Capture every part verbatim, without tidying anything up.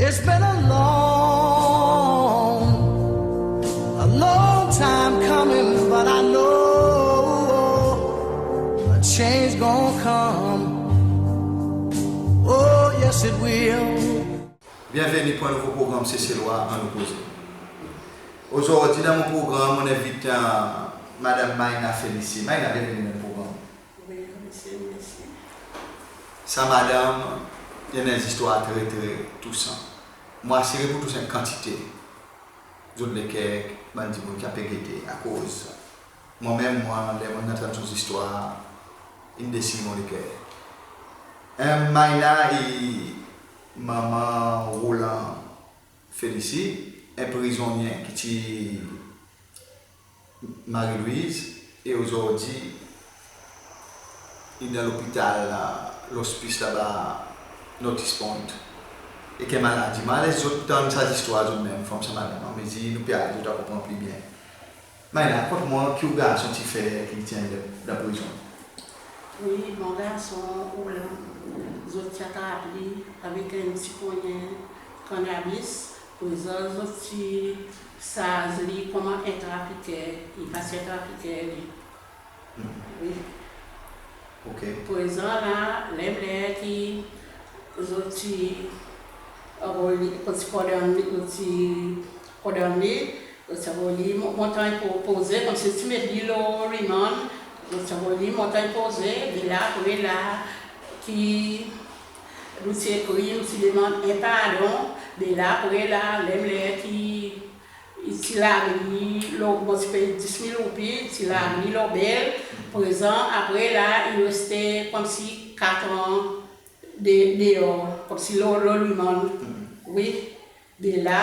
It's been a long, a long time coming, but I know a change gonna come. Oh, yes, it will. Byenveni pour en nouvo progranm Seselwa Annou Koze. Ozordi dan mon progranm, mon envit, e, Madanm Maïna Félicie. Maïna, byenveni dan progranm. Wi, mersi, mersi. Sa madanm, i annan en zistwar tre, tre tousan. Mon asire pour tous en kantite zot leker bann dimoun ki a pe gete, akoz mwan menm, mwan, ler mon'n antann son zistwar, in desir mon leker. E, Maïna i manman Roland Félicie, en prizonnyen ki ti Marie-Louise, e ozordi i dan lopital, e, lospis laba North East Point. E ki maladi. Mon a les zot tann sa zistwar zot menm, fanm sa madanm, anmezir nou pe ale, zot a konpran pli byen. Maïna, rakont mwan ki ou garson ti fer ki ti annan dan prizon. Wi, mon garson Roland, zot ti atrap li avek en pti ponnyen kannabis. Prezan zot ti sarz li konman en trafiker, i pa ti en trafiker li. Hmm. Wi. Ok. Prezan la, menm ler ki zot ti anvoy li, konsi kondann li, zot ti kondann li, zot ti anvoy li Mon-, Montagne Po-, Posée, konsi ti met li lo remand, zot ti anvoy li Montagne Posée, de la apre la ki nou ti ekrir, nou ti demann en pardon, de la apre la, menm ler ki i ti larg li lo, mon ti pey dis mil roupi, i ti larg li lo bel, prezan, apre la, i reste konsi kat an de, deor, konsi lo, lo remand. Wi. De la,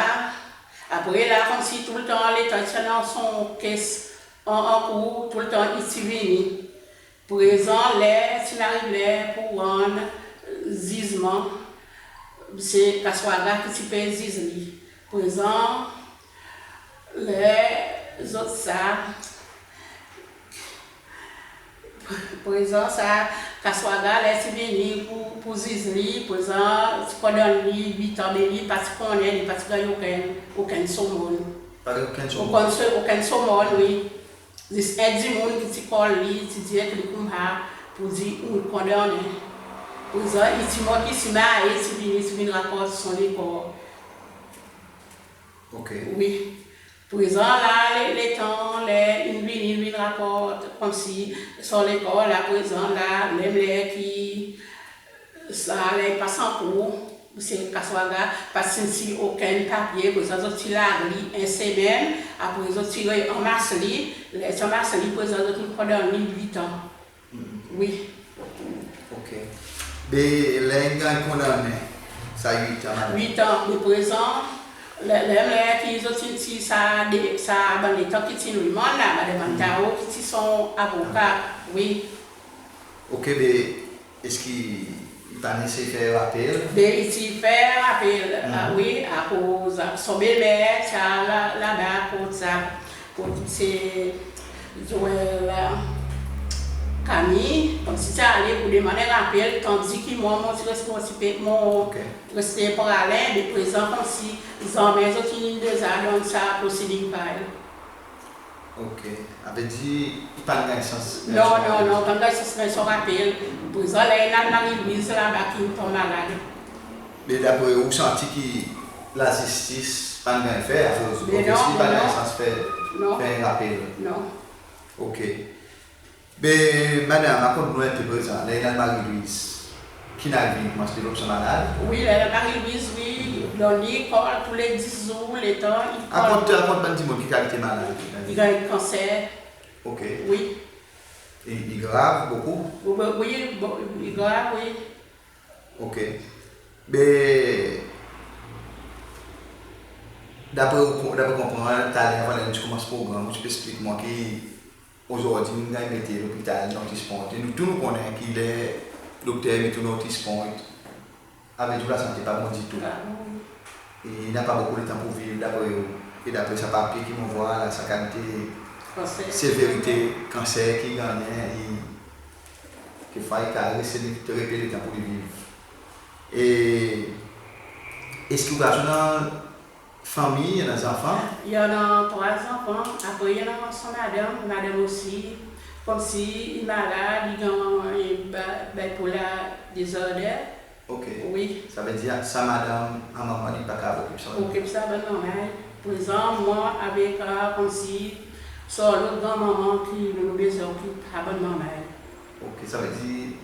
apre la, konsi toultan letan i ti annan son case an, an kour, toultan i ti vini. Prezan, ler ti'n ariv ler pour rann zizman, se Kaswaga ki ti pe ziz li. Prezan, ler zot sa, prezan sa, Kaswaga, ler ti vini pour, pour ziz li, prezan ti kondann li wit an, be li pa ti konnen, li pa ti ganny okenn, okenn somonn. Pa ganny okenn somonn? Okenn so-, okenn somonn, wi. Zis en dimoun ki ti call li, ti dir ek li koumsa pour dir ou'n kondannen. Prezan, i ti mont isi, me i ti vini, ti vin rakont son lekor. Ok. Wi. Prezan la, le, letan, ler in vini, in vin rakont konsi son lekor la, prezan la, menm ler ki sa, ler i pas an kour, Msye Kaswaga pa ti annan okenn papye, prezan zot ti larg li en semenn, apre zot ti re-anmas li, ler ti anmas li, prezan zot in kondann li wit an. Wi. Ok. Be ler in ganny kondannen, sa wit an, madanm? Wit an, be prezan, ler, ler, ler ki zot ti'n tir sa de, sa bann letan ki ti'n remand la, madanm Antaro ki ti son avoka, wi. Ok, be eski i pa'n esey fer apel? Be i ti fer apel, a, wi, akoz son belmer ti al la, laba kot sa, kot se Joël, a, Camille, konmsi ti ale pour demann en rapel, tandis ki mwan, mon ti reste, mon ti pe, mon reste Praslin, be prezan konmsi zanmen zot in deza donn sa proceeding file. Ok. Savedir i pa'n ganny sans? Non, non, non, pa'n ganny sans, me son rapel. Prezan, ler in al Marie-Louise laba ki'n tonm malad. Me dapre ou, ou santi ki lazistis pa'n ganny fer, akoz obviously i pa'n ganny sans fer, fer rapel? Non. Ok. Be madanm, rakont nou en pe prezan, ler in al Marie-Louise, ki'n arive, i konmans devlop son malad? Wi, ler in al Marie-Louise, wi, donn li kol tou le dis zour, letan i kol. Rakont, rakont bann dimoun ki kalite malad i ganny. Kanser. Ok. Wi. E i grav bokou? Wi, wi, wi, bon, i grav, wi. Ok. Be dapre ou, dapre konpran taler, avan nou konmans progranm, ou ti pe eksplik mwan ki ozordi nou'n ganny mete lopital North East Point. E nou tou nou konnen ki ler dokter met ou North East Point, savedir lasante pa bon ditou. E napa bokou letan pour viv, dapre ou. E dapre sa papye ki mon vwar la, sa kalite severite kanser ki i gannyen, e kekfwa i kapab reste li tre pe letan pour li viv. E Eski ou garson annan fanmir, annan zanfan? I annan trwa zanfan, apre i annan son madanm, madanm osi, konmsi i malad, i ganny, e, bi-, bipolar disorder. OK. Wi. Savedir sa madanm, a manman li pa kapab okip sa bann... Okip sa bann manmay. Prezan mwan avek, e, konmsi son lot granmanman ki nou bezwen okip sa bann manmay. OK, savedir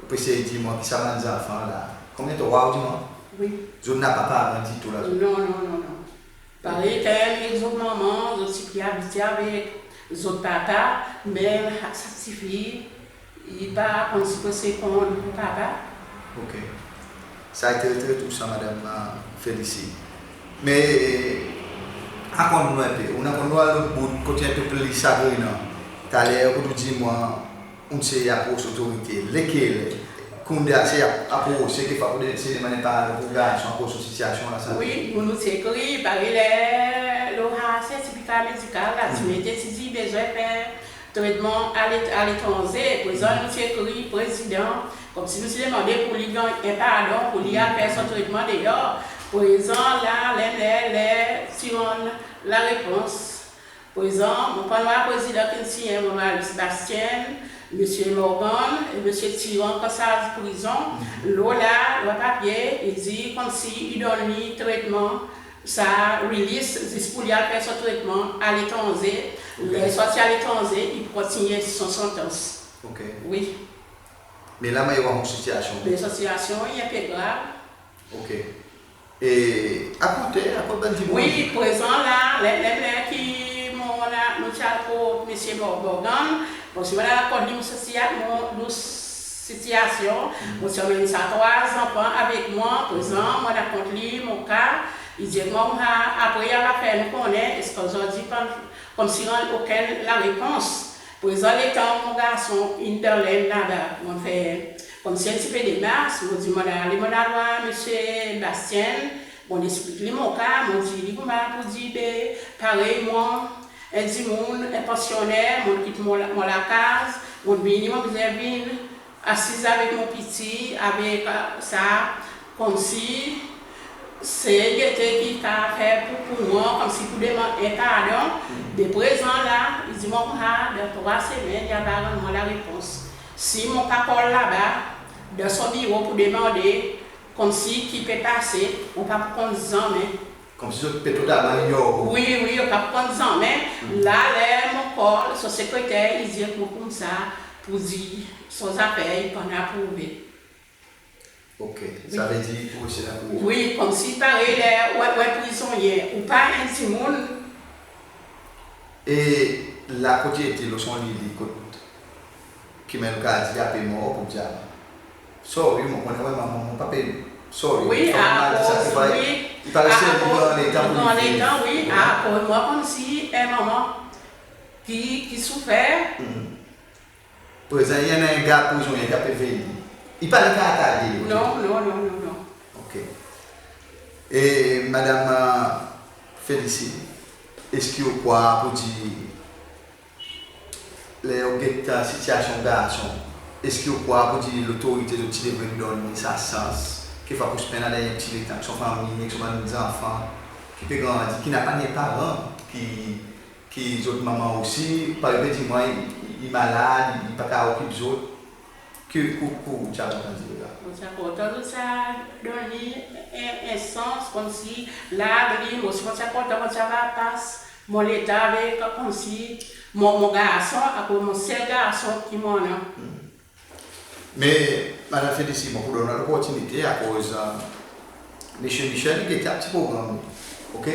ou pe sey dir mwan ki sa bann zanfan la, konbyen, trwa ou dir mwan? Wi. Zot napa paran ditou la, zot? Non, non, non, non. Parey, ler zot manman, zot ti pe abitye avek zot papa, me sa tifi i pa konn si pe se konn papa. OK. Sa i tre, tre tousan, Madanm, e, Félicie. Me, e, rakont nou en pe, ou annan konn nou al lot bout, kote en pe pli sagrinan. Taler kot ou dir mwan, ou'n sey apros lotorite. Lekel? Kounye a sey ap-, aprose, kekfwa pou de-, sey demann en paran pou garson, aprose sityasyon la, sa? Wi, nou, nou ti ekrir, parey ler lo sa sertifika medikal la, ti mete, ti dir bezwen fer tretman alet-, aletranze. Prezan nou ti ekrir Prezidan, konmsi nou ti demande pour li ganny en pardon, pour li al fer son tretman deor. Prezan la, ler, ler, ler ti rann larepons. Prezan, mon pa war Prezidan ki'n sinyen, mon war Bastien, Msye Morgan e Msye Tyran, kan sa prizon, lo la, lo papye, i dir konmsi i donn li tretman, sa release, zis pour li al fer son tretman aletranze. OK. Ler sorti aletranze, i pou kontinyen son santans. OK. Wi. Me la, mon war ou sityasyon. Me sityasyon i en pe grav. OK. E, rakont, rakont bann dimoun. Wi, prezan la, ler, ler, ler ki mon, nou ti al kot Msye Mor-, Morgan, bon, si mon rakont li mon sitya-, mon, nou sityasyon, mon ti anmenn sa trwa zanfan avek mwan, prezan, mon rakont li mon ka, i dir mwan, apre i ava fer nou konnen, eski ozordi pa'n, konmsi rann okenn larepons. Prezan letan mon garson in dan lenn laba, mon fer konmsi en pti pe demars, mon dir mon ale, mon al war Msye Bastien, mon eksplik li mon ka, mon dir li koumsa pour dir, be, parey mwan, en dimoun, en pansyoner, mon kit mon la-, mon lakaz, mon vini, mon bezwen vin asiz avek mon piti, avek, e, sa, konmsi se gete ki kapab fer pour, pour mwan, konmsi pour demann en pardon. Be prezan la, i dir mwan koumsa, dan trwa semenn, i ava rann mwan larepons. Si mon pa call laba, dan son biro pour demande, konmsi ki pe pase, mon pa pou konn zanmen. Konmsi zot pe totalman ignor ou. Wi, wi, mon pa pou konn zanmen. La, ler mon call, son sekreter, i dir mwan koumsa, pour dir son zafer i pa'n aprouve. OK. Wi. Savedir pour dir aprouve. Wi, konmsi parey ler ou, ou prizonnyen, ou pa en dimoun. E la kot i ete, lo son lili, kot ki menm ka dir i pe mor, pour dir, sorry, mon konnen ou en manman, mon pa pe, sorry. Wi, akoz, wi, i pa reste akoz, gran letan pour li viv. Gran letan, wi, akoz mwan konmsi en manman ki, ki soufer. Prezan i annan en gard prizonnyen ki pe vey li. I pa le ka atake li, OK? Non, non, non, non, non. OK. E Madanm, e, Félicie, eski ou krwar pour dir ler ou get, e, sityasyon garson, eski ou krwar pour dir lotorite zot ti devret donn li sa sans, kekfwa pour spenn en pti letan avek son fanmir, avek son bann zanfan ki pe grandi, ki napa ni paran, ki, ki zot manman osi, parey ou pe dir mwan, i, i, i malad, i pa kapab okip zot? Ki, ki, ki ou ti a kontan dir la? Mon ti a kontan zot ti a donn li en, en sans, konmsi la, li, mon, si mon ti a kontan, mon ti ava pas mon letan avek, konmsi mon, mon garson, akoz mon sel garson ki mon annan. Me, Madanm Félicie, mon pou donn ou loportinite, akoz, e, Msye Michel i gete sa pti progranm, OK?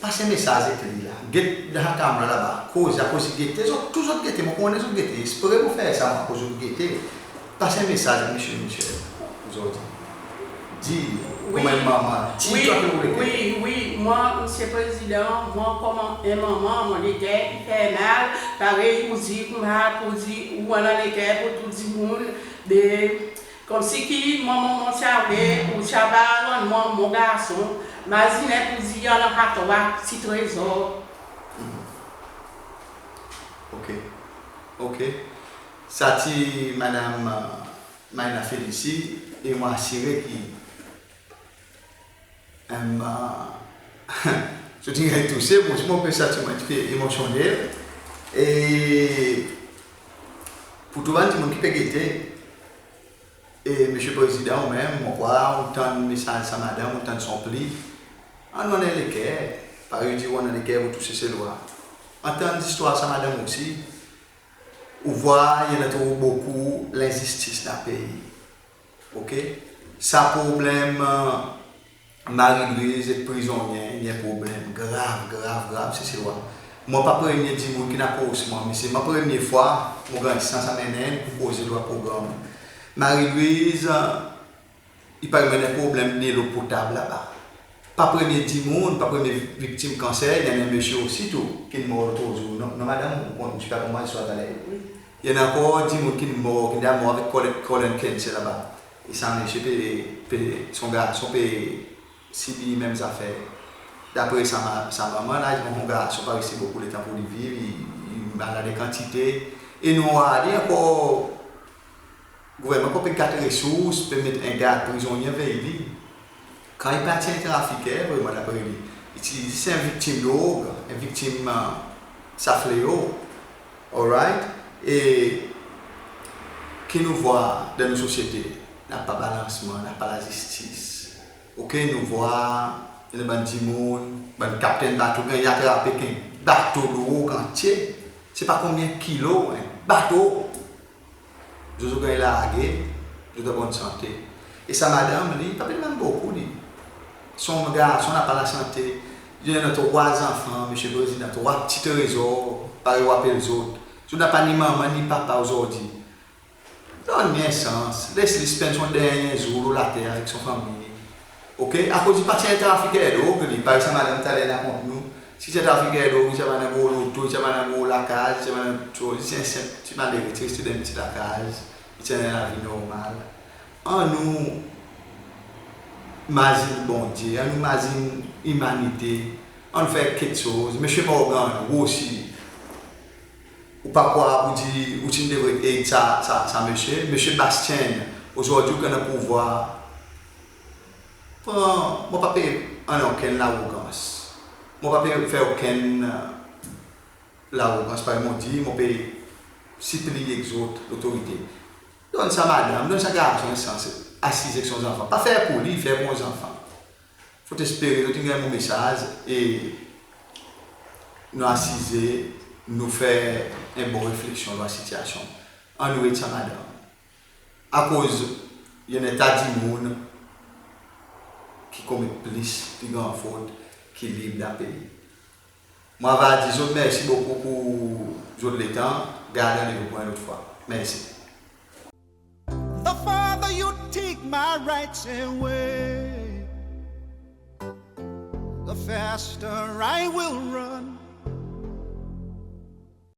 Pas en mesaz ek li la. Get dan sa kamera laba. Koze, akoz i gete, zot, tou zot gete, mon konnen zot gete. Ekspre mon fer sa, mon, akoz zot gete. Pas en mesaz ek Msye Michel ozordi. Dir, konman en manman, dir tou sa ki ou le fer. Wi, wi, mwan, Msye Prezidan, mwan konman en manman, mon leker i fer mal, parey ou dir, konman pour dir ou annan leker pour tou dimoun, be, konmsi ki mwan, mwan, mon ti a vle, ou ti ava rann mwan mon garson, mazinen pour dir i annan sa trwa pti trezor. OK. OK. Sa ti Madanm, e, Maïna Félicie, e mon asire ki Mwan, zot in ganny touse, mwan osi mon pe santi mwan en pti pe emosyonnel. E pour tou bann dimoun ki pe gete, e Msye Prezidan, ou menm, mon krwar ou tann mesaz sa madanm, ou tann son pli. Annou annan leker, parey ou dir ou annan leker pour tou Seselwa. Antann zistwar sa madanm osi, ou vwar i annan tro bokou lenzistis dan pei. Oke? Sa problenm, e, Marie Louise ek prizonnyen, i en problenm grav, grav, grav, Seselwa. Mwan pa premye dimoun ki'n apros mwan, me se mwan premye fwa mon ganny sans anmenn pour koze lo sa problenm. Marie Louise, e, i parey annan problenm delo potab laba. Pa premye dimoun, pa premye viktim kanser, i annan msye osi tou ki'n mor lot zour. Non, non madanm, ou konn, ou ti pe konman zistwar taler. I annan ankor dimoun ki'n mor, ki'n mor avek colon, colon cancer laba. E sa msye pe, pe, son garson pe sibi menm zafer. Dapre sa ma-, sa manman, la, i dir mwan son garson pa reste bokou letan pour li viv, i, i malad en kantite. E nou vwar li ankor, gouvernman pe gat resours, pe met en gard prizonnyen vey li. Kan i pa ti en trafiker vreman dapre li, i ti zis en viktim drog, en viktim, e, sa fleo. Alright? E ki nou vwar dan nou sosyete, napa balansman, napa lazistis. Oke, nou vwar, i annan bann dimoun, bann kaptenn bato ganny atrape ek en bato drog antye. Se pa konbyen kilo, en bato. Zot, zot ganny large, zot an bonn sante. E sa madanm, li, pa pe demann bokou, li. Son garson napa lasante. I annan trwa zanfan, Msye Prezidan, trwa pti trezor, parey ou apel zot. Zot napa ni manman, ni papa ozordi. Donn li en sans, les li spend son dernyen zour lo later avek son fanmir. Oke? Akoz i pa ti en trafiker drog, li, parey sa madanm taler in rakont nou. Si ti en trafiker drog, i ti ava annan gro loto, i ti ava annan gro lakaz, i ti ava annan tou, i ti en senp pti malere, ti reste dan en pti lakaz, i ti annan lavi normal. Annou mazin Bondye, annou mazin imanite, annou fer keksoz. Msye Morgan, ou osi, ou pa krwar ou dir ou ti'n devret ed sa, sa, sa msye? Msye Bastien, ozordi ou annan pouvwar. Pran, mon pa pe annan okenn larogans. Mon pa pe fer okenn, e, larogans, parey mon dir, mon pe sipliy ek zot, lotorite. Donn sa madanm, donn sa garson en sans asize ek son zanfan. Pa fer pour li, fer pour son zanfan. Fotespere zot in ganny mon mesaz e nou asize, nou fer en bon refleksyon lo sa sitiasyon. Annou ed sa madanm. Akoz i annan ta dimoun ki komet plis, pli gran fot ki lib dan pei. Mon ava dir zot mersi bokou pour zot letan, gard randevou pour en lot fwa. Mersi. The farther you take my rights away, the faster I will run.